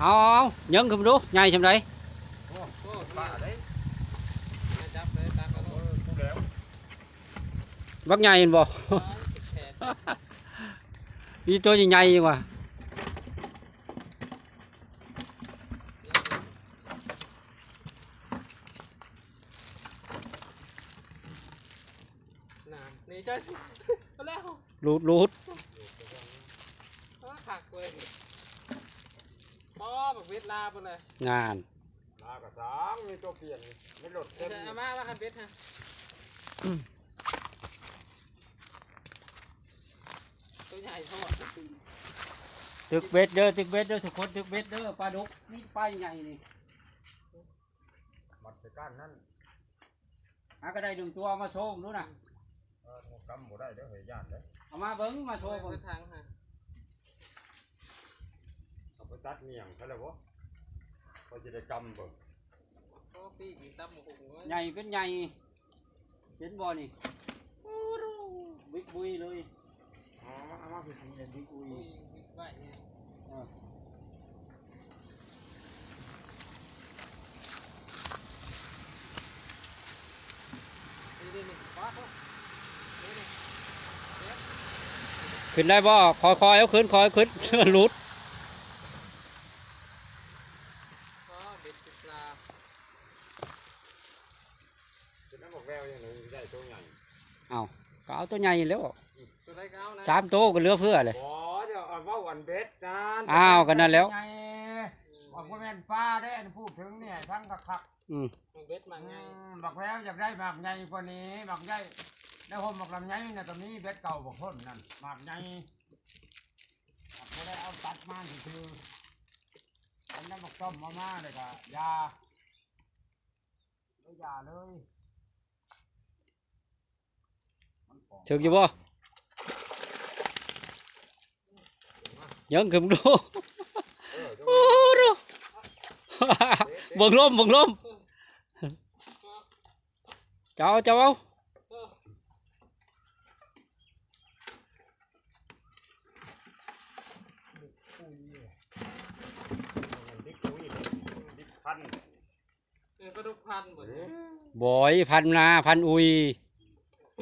ເອົາໆ ຍິງຂຶ້ນມາດູ ໃຫຍ່ຊ່ຳໃດ? ໂອ້ ໂອ້ ປາເດ້ ຈັບເລີຍ ຕັກເອົາໂລດ ເອີ ຜູ້ແລ້ວ ບັກໃຫຍ່ແມ່ນບໍ່? ມີໂຕໃຫຍ່ໆຢູ່ວ່າ ນານ ນີ້ເຈົ້າຊິ ແລ້ວ ຫຼຸດ ຫຼຸດ ເອີ ຄັກເວີຍ ບໍ່ ບັກເບັດລາວພຸ້ນເລີຍ ງານ ລາວກະຊ່າງ ມີໂຕປ່ຽນ ມີລົດເຕັມ ເອົາມາ ມາຄັນເບັດຫັ້ນ ໂຕໃຫຍ່ໂພດ ຕຶກເບັດເດີ ຕຶກເບັດເດີ ທຸກຄົນ ຕຶກເບັດເດີ ປາດຸກ ມີປາໃຫຍ່ນີ້ ມັດໃສ່ກ້ານນັ້ນ ຫາກະໄດ້ໜຶ່ງຕົວ ເອົາມາໂຊເບິ່ງດູນະ ເອີ ກຳບໍ່ໄດ້ເດີ ເຮີ້ຍ ຢ້ານເດີ ເອົາມາເບິ່ງ ມາໂຊເບິ່ງ ເອົາໄປທັງຫັ້ນ ເອົາໄປຕັດໜ້ຽງຊະແລ້ວບໍ່ ເຂົາຊິໄດ້ກຳເບິ່ງ ໂອ້ ປີກນີ້ຕຳບັກຫຸ່ງເວີຍ ໃຫຍ່ເປັນໃຫຍ່ ເຫັນບໍ່ນີ້ ໂອ້ໂຫ ບິກບຸຍເລີຍ ເອົາມາ ເອົາມາ ເປັນບິກບຸຍ ເອີ ຂຶ້ນໄດ້ບໍ່? ຄ່ອຍໆ ເອົາຂຶ້ນ ຄ່ອຍຂຶ້ນ ຫຼຸດ ອໍ ເບັດຕິດລາ ເປັນນຳບັກແວວຍັງໄດ້ໂຕໃຫຍ່ ເອົ້າ ກະເອົາໂຕໃຫຍ່ແລ້ວ ໂຕໃດກະເອົານະ ສາມໂຕກະເຫຼືອເຟືອແຫຼະ ບໍ່ ດຽວເວົ້າອັນເບັດນັ້ນ ອ້າວ ກະນັ້ນແລ້ວ ໃຫຍ່ ອືມ ວ່າບໍ່ແມ່ນປາເດ້ ອັນພູດເຖິງນີ້ທັງຄັກໆ ອືມ ເບັດມັນໃຫຍ່ ອືມ ບັກແວວຢາກໄດ້ໝາກໃຫຍ່ກວ່ານີ້ ໝາກໃຫຍ່ ໃນຮົ່ມໝາກລຳໄຍນະກະມີ ເບັດເກົ່າບັກຄົນນັ້ນ ໝາກໃຫຍ່ ບໍ່ໄດ້ເອົາຕັດມາຊື່ໆ ອັນນັ້ນບັກຕ້ອມເອົາມາແລ້ວກະຢ່າ ໄດ້ຢ່າເລີຍ ຖືກຢູ່ບໍ່? ຍິງຂຶ້ນດູ ເອີ ໂອ້ໂຫ ເບິ່ງລົມ ເບິ່ງລົມ ເຈົ້າ ເຈົ້າເອົາ ເອີ ປາດຸກພັນບໍ່ນີ້ ບໍ່ ພັນນາ ພັນອຸຍ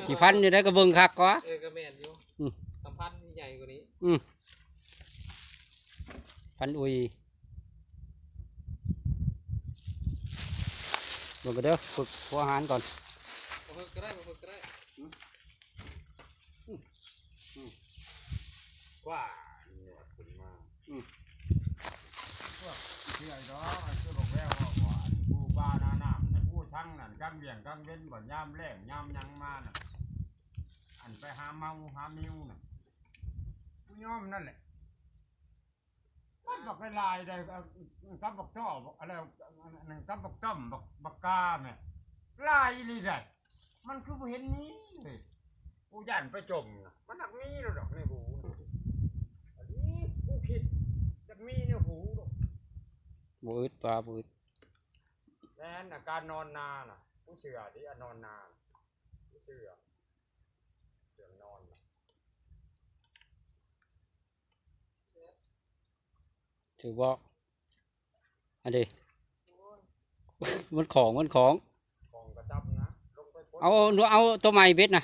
ຊິພັນຢູ່ໃດກະເບິ່ງຄັກກວ່າ ເອີ ກະແມ່ນຢູ່ ອືມ ກະພັນໃຫຍ່ກວ່ານີ້ ອືມ ພັນອຸຍ ເບິ່ງກະເດີ ຝຶກຫົວອາຫານກ່ອນ ບໍ່ຝຶກກະໄດ້ ບໍ່ຝຶກກະໄດ້ ອືມ ອືມ ອືມ ກວ່າ ໜວດຂຶ້ນມາ ອືມ ພວກເຊື່ອດອກ ອັນຄືບັກແວວເວົ້າວ່າ ອັນປູປານານ້ຳນະ ປູສັງນັ້ນ ກາງວຽງກາງເວັນ ບໍ່ ຍາມແລ້ງຍາມຫຍັງມານະ ອັນໄປຫາເມົາຫາມິວນະ ກູຍອມນັ້ນແຫຼະ ມັນບັກຫຼາຍໆ ໄດ້ ກັບບັກຕ້ອມ ອັນນັ້ນ ກັບບັກຕ້ອມ ບັກ ບັກກາແມະ ຫຼາຍອີ່ຫຼີໃດ໋ ມັນຄືບໍ່ເຫັນມີເລີຍ ກູຢ້ານໄປຈົ່ມນະ ມັນໜັກມີໂລດດອກໃນຫູນະ ອັນນີ້ກູຄິດ ຈັກມີໃນຫູດອກ ບໍ່ອຶດ ປາບໍ່ອຶດ ແມ່ນ ອາການນອນນານະ ກູເຊື່ອເດ ອານອນນານະ ກູເຊື່ອ ເລື່ອງນອນນະ ຖືກບໍ່? ອັນເດ ມັນຂອງ ມັນຂອງ ຂອງກະຈັບນະ ລົງໄປ ເອົາ ເອົາໂຕໃໝ່ເບັດນະ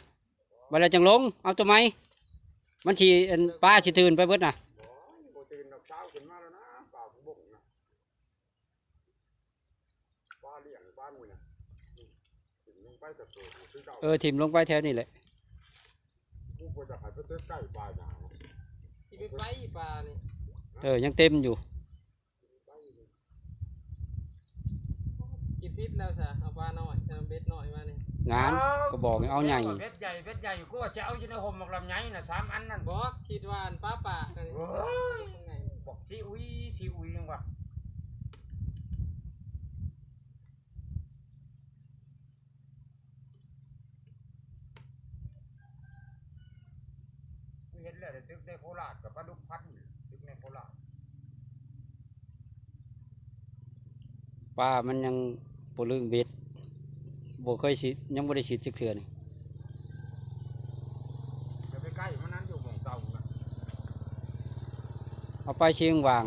ບາດແລ້ວຈັ່ງລົງ ເອົາໂຕໃໝ່ ມັນຊິ ອັນ ປາຊິຕື່ນໄປເບິດນະ ບໍ່ ບໍ່ຕື່ນດອກ ເຊົ້າຂຶ້ນມາແລ້ວນະ ປາບົກນະ ປາລ້ຽງປານີ້ນະ ຖິ້ມລົງໄປແຕ່ໂຕຄືເກົ່າ ເອີ ຖິ້ມລົງໄປແຖວນີ້ແຫຼະ ກູບໍ່ຢາກໃຫ້ໄປເຖິງໃກ້ປາຫຍັງ ຊິໄປໄປປານີ້ ເອີ ຍັງເຕັມຢູ່ ຊິໄປຢູ່ ຄິດຜິດແລ້ວຊະ ເອົາປານ້ອຍ ເອົາເບັດນ້ອຍມານີ້ ງານ ເອົ້າ ກະບອກໃຫ້ເອົາໃຫຍ່ ເບັດໃຫຍ່ ເບັດໃຫຍ່ ກູວ່າຈະເອົາຢູ່ໃນຮົ່ມໝາກລຳໄຍນະ ສາມອັນນັ້ນ ບໍ່ ຄິດວ່າອັນປາປາກ ໂອ້ຍ ບັກຊີອຸຍ ຊີອຸຍຫຍັງວະ ເຫັນແລ້ວ ຕຶກໃນໂຄລາດ ກະປາດຸກພັນ ຕຶກໃນໂຄລາດ ປາມັນຍັງບໍ່ລຶ້ງເບັດ ບໍ່ເຄີຍຊິ ຍັງບໍ່ໄດ້ຊິດຈັກເທື່ອນີ້ ຢ່າໄປໃກ້ມັນນັ້ນ ຢູ່ໝ່ອງເກົ່ານະ ເອົາໄປຊິຫວ່າງ